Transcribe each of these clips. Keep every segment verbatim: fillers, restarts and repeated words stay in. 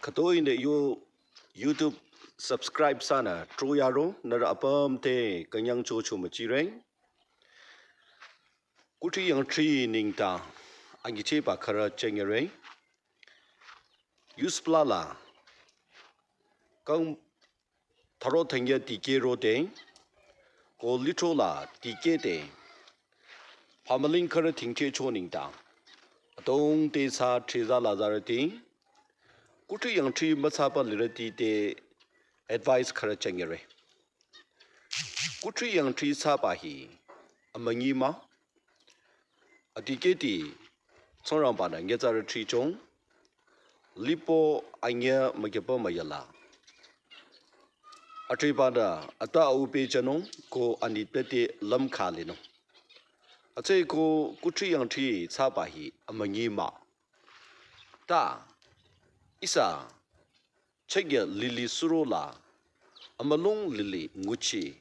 Atoinü yo YouTube subscribe thsanü troyaro nührü apüm te künyangcho cho müchire. Kuthri yangthri nengdang angicheba khürü chengere. Yuspla la kang tharo thangya dikehro te, ko lithro la dikeh te, phamüling khürü thingchehcho nengdang, adrong te thsa thriza lazarüti, kuthri yangthri müthsaba lirüti te advice khürü chengere. Kuthri yangthri thsaba hi amünyi mah. Adikehti Tsingrangba-nü nyitsarü thrichong, lipo anyüh mükyüpa müyala. Athriba-nü ata au pehjünung ko anitpete lümkha linung. Hütsüeko kuthri yangthri thsaba hi amünyi mah. Ta ihsa chegya lili surola amülung lili nguchi.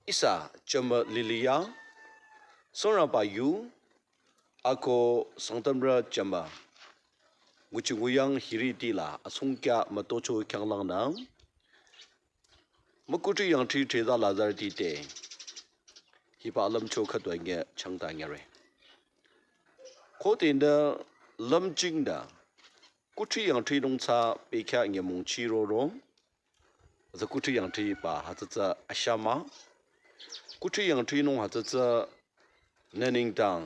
Ihsa jümü lili ya Tsingrangba yu ako Sangtamrü jümü nguchi nguyang hiriti la asungkya mütocho khyanglangnü mükuthri yangthri thriza lazarüti te hiba alümcho khüdu anyüh changta nyüre. Khode nü lümjing nü kuthri yangthrinung thsa bekhyah nyümong chiroro. Tsü kuthri yangthriba hütsü tsü ashama. Kuthri yangthrinung hütsü tsü nü nengdang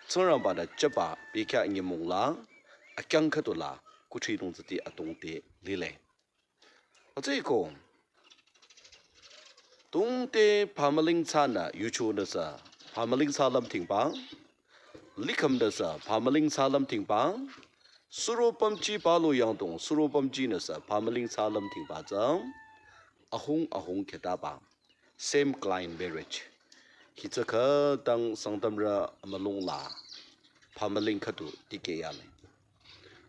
Tsingrangba-nü jüba bekhyah nyümong la akyang khüdu la kuthrinung tsüti adrong te lile. Hütsüeko tungte phamüling thsanü yucho nüsü phamüling thsa lümthingba, likhüm nüsü phamüling thsa lümthingba, suro pümji palu yangdong suro pümji nüsü phamüling thsa lümthingba tsü ahung ahung khetaba, same clan marriage. Hitsü khütang Sangtamrü amülung la phamüling khüdu dikeh yale.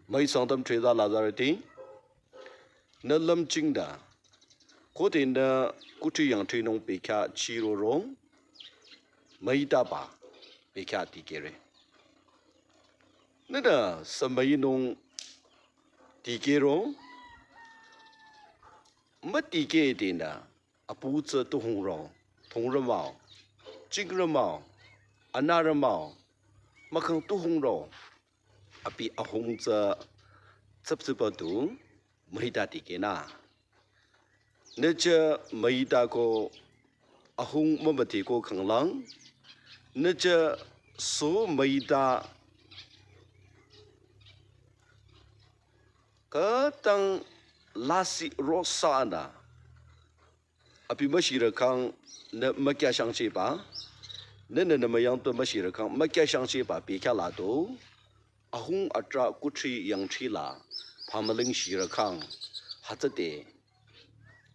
Müi Sangtam thriza lazarüti nü lümjing nü khode nü kuthri yangthrinung bekhyah chiroro, müitaba bekhyah dikehre. Nünü sü müinung dikehro, müdikeh denü apu tsü tuhungro, thungrü mah-o, jingrü mah-o, anürü mah-o, mahkhang tuhungro, abi ahung tsü tsüptsüba du müita dikehnü. Nü tsü müita ko ahung mümüdhe ko khanglang, nü tsü sü müita khütang lasih rosanü abi müshirü khyang nü mükyashangchehba, nünü nü müyang tu müshirü khyang mükyashangchehba bekhyah la du, ahung atrah kuthri yangthri la phamüling shirü khyang hütsüde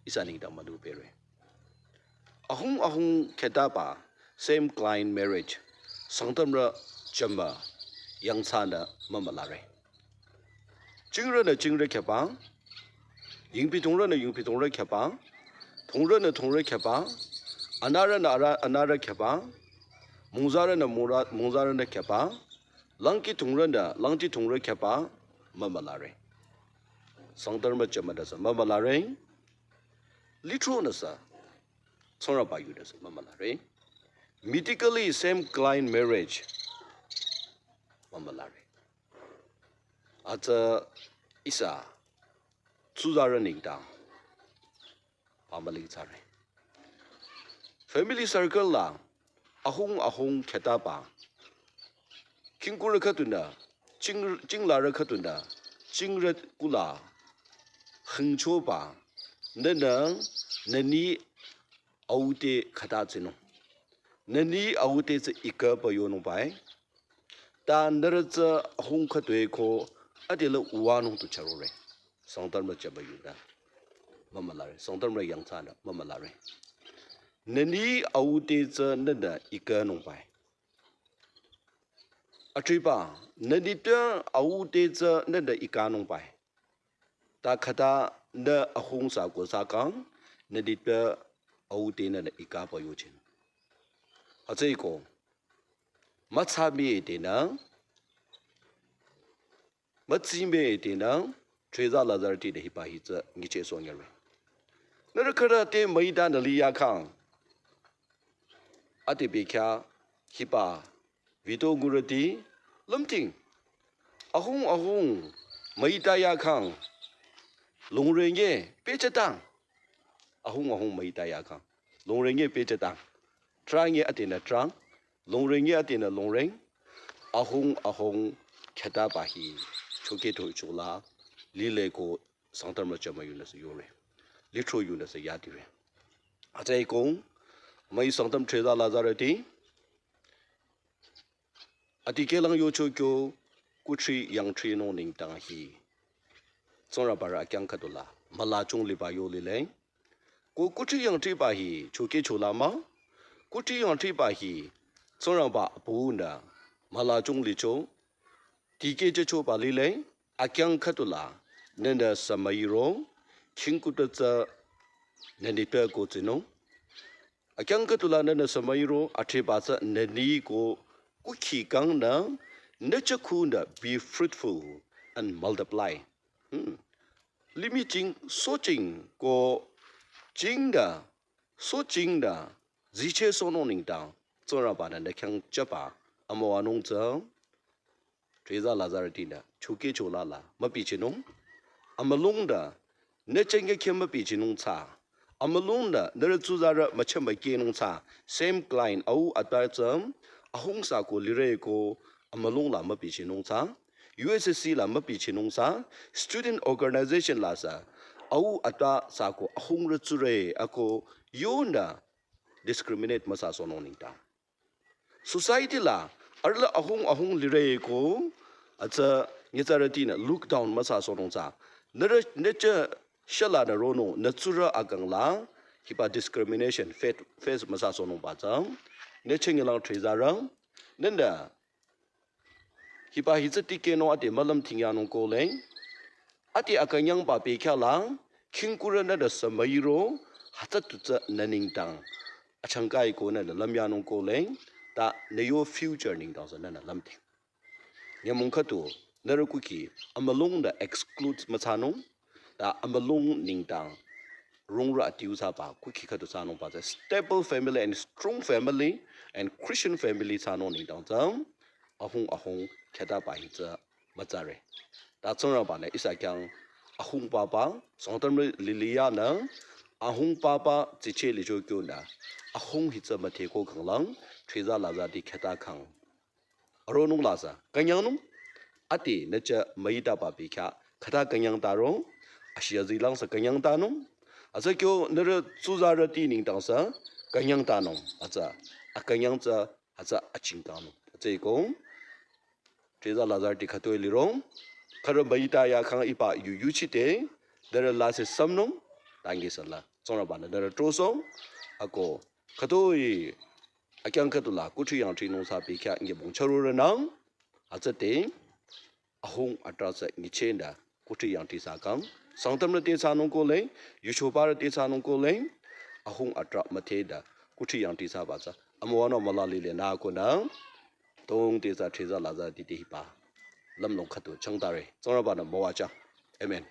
ihsa nengdang mülu pehre. Ahung ahung khetaba, same clan marriage, Sangtamrü jümü yangthsanü mümülare. Jingrünü jingrü kheba, yingpi thungrünü yingpi thungrü kheba, thungrünü thungrü kheba, anürünü arü anürü kheba, mungzarünü mungrü mungzarünü kheba, langki thungrünü langki thungrü kheba mümülare. Sangtamrü jümünüsü mümülare. Lithronüsü Tsingrangba yunüsü mümülare. Medically same clan marriage mümülare. Atsü ihsa tsuzarü nengdang phamüling thsare. Family circle la ahung ahung khetaba, khingkurü khüdunü, jing jinglarü khüdunü, jingrü kula hingchoba, nünü nüni aute khüta tsinung. Nüni aute tsü iküpa yonungbai. Ta nührü tsü ahung khütoi ko adela uwanung tu charore. Sangtamrü jümü yunü mümülare. Sangtamrü yangthsanü mümülare. Nüni aute tsü nünü ikünungbai. Athriba, nüni te aute tsü nünü ikünungbai. Ta khüta nü ahung sa ko sa kang, nüni te aute nünü iküpa yochin. Hütsüeko mütsa mii denü mütsime tenü, treza lazarüti de hiba hi tsü nyichehsoh nyare. Nührü khürü te müita nü liyakhang. Ade bekhyah hiba video ngurüti lümting. Ahung ahung müita yakhang. Longre nge pehchatang. Ahung ahung müita yakhang. Longre nge pehchatang. Trang nge adenü trang. Longre nge adenü longreng. Ahung ahung khyataba hi chokehcho chola lile ko Sangtam rü chama yunü sü yore. Litro yunü sü yadire. Atsü ikong, müi Sangtam treza lazarüti. Atikehlang yocho kyo kuthri yangthrinung nengdang hi. Tsingrangbarü akyang khüdula, müla chung liba yo lile. Ko kuthri yangthriba hi, chokehcho la mah. Kuthri yangthriba hi, Tsingrangba apunü, müla chung licho. Tikehchehchoba lile, akyang khüdula, nünü sü müiro, khingkuta tsü, nünü te ko tsinung. Akyang khüdula nünü sü müiro, athriba tsü nünü ko kukhi kangnü, nücheh khunü be fruitful and multiply. Hmm. Limih jing, soching ko jingnü, sochingnü, zichehsohnung nengdang, Tsingrangbanü nü khyang chaba, amüwanung tsü, treza lazarütinü, chokehcho lala, mübichinung, amülungnü, nü chenge khe mübichinung tsü, amülungnü, nührü tsuzarü mücheh mükehnung tsü, same client, au ata tsü, ahung sü ko lire ko, amülung la mübichinung tsü, U S C la mübichinung tsü, student organization la sü, au ata sü ko ahungrü tsurü ako yonü discriminate müsasohnung nengdang. Society la, arüh la ahung ahung lire ko, atsü nyitsarütinü look down müsasohnung tsü. Nührü, nücheh shülanü ronung, nü tsurü akang la, hiba discrimination, face, face müsasohnungba tsü. Nücheh nyilang trezarü, nünü, hiba hi tsü tikehnung ade mülüm tingyanung koleng. Ade akünyangba bekhyah la, khingkurü nünü sü müiro, hütsü tu tsü nü nengdang. Achangkai ko nünü lümyanung koleng, ta nü yo future nengdang sü nünü lümting. Nyümong khüdu, nührü kukhi, amülungnü exclude müthsanung, ta amülung nengdang, rungrü adiu thsaba, kukhi khüdu thsanungba tsü, stable family and strong family and Christian family thsanung nengdang tsü, ahung ahung khyataba hi tsü mütsare. Ta Tsingrangbanü ihsa khyang ahung papa, Sangtamrü liliyanü, ahung papa zicheh licho kyonü, ahung hi tsü müdheko khanglang, treza lazarüti khyata khang. Aronung la sü, künyangnung, ade nücheh müitaba bekhyah, khüta künyang taro, ashi azilang sü künyang tanung, atsü kyo nührü tsuzarüti nengdang sü, künyang tanung, atsü, akünyang tsü, atsü achingtanung. Atsü ikong, treza lazarüti khütoi lirong, khürü müita yakhang hiba yu yuchide, nührü lasih sümnung, tangi sala, Tsingrangbanü nührü trosoh, ako, khütoi, akyang khüdula, kuthri yangthrinung sü bekhyah nyümong chürorünang, atsü te, ahung atra tsü nyichehnü, kuthri yangthri thsakhang, Sangtamrü te thsanung koleng, yuchobarü te thsanung koleng, ahung atra müdheda, kuthri yangthri thsaba tsü, amüwanü müla lile nü konü, tongte tsü treza lazarüti te hiba, lümlong khüdu changtare, Tsingrangbanü müwajüng. Amen.